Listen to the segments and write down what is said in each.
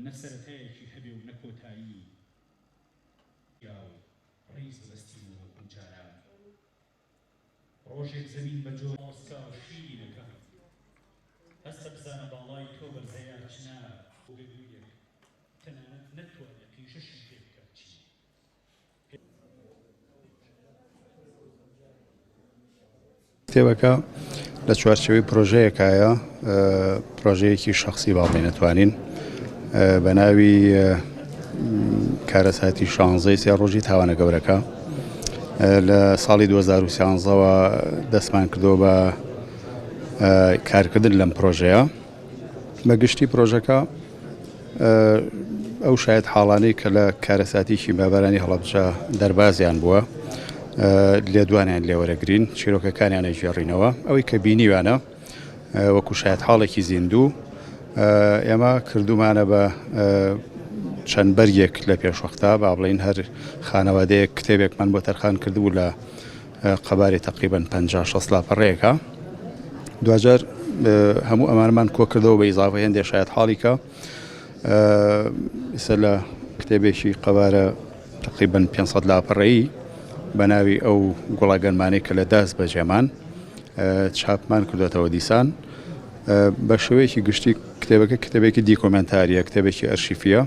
نە سەرەتایەکی هەبێ و نە کۆتایی. یا و ڕیز ببەستینەوە وەکوو جاران. ڕۆژێک زەمین بە جۆرێک. خۆزگا شیرینەکەم. هەستە بزانە باڵای تۆ بەرزە یا چنار. بۆ گەروویەک تەنانەت نەتتوانێ قیژەشی پێ بکات چی؟ کتێبەکە لە چوارچێوەی پرۆژەیەکایە، پرۆژەیەکی شەخسی با بڵێین ئەتوانین بە ناوی کارەساتی شانزەی سێ ڕۆژی تاوانە گەورەکە لە ساڵی 2013ەوە دەستمان کردەوە بە کارکردن لەم پرۆژەیە بە گشتی پرۆژەکە ئەو شایەت حاڵانەی کە لە کارەساتی کیمیابارانی هەڵەبجە دەربازیان بووە لێدوانیان لێوەرەگرین چیرۆکەکانیان ئەگێڕینەوە ئەوەی کە بینیوانە وەکو شایەت حاڵێکی زیندوو ئێمە کردومانە بە چەند بەرگێک لە پێشوەختە با بڵین هەر خانەوادەیەک کتێبێکمان بۆ تەرخان کردبوو لە قەبارەی تەقریبەن 50 60 لاپەڕەیەکە دواجار هەموو ئەمانەمان کۆکردەوە بە ئیزافە هێندێ شایەت حاڵی کە ئیسە لە کتێبێکی قەبارە تقریبن 500 لاپەڕەیی بە ناوی ئەو گوڵە گەنمانەی کە لە داس بەجێمان چاپمان کردوێتەوە دیسان بە شێوەیەکی گشتی کتێبەکە کتێبێکی دیکۆمنتاریە کتێبێکی ئەرشیفیە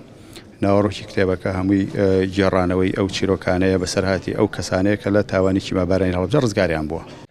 ناوەڕۆکی کتێبەکە هەمووی گێڕانەوەی ئەو چیرۆکانەیە بەسەرهاتی ئەو کەسانەیە کە لە تاوانی کیمابارانی هەڵەبجە ڕزگاریان بووە.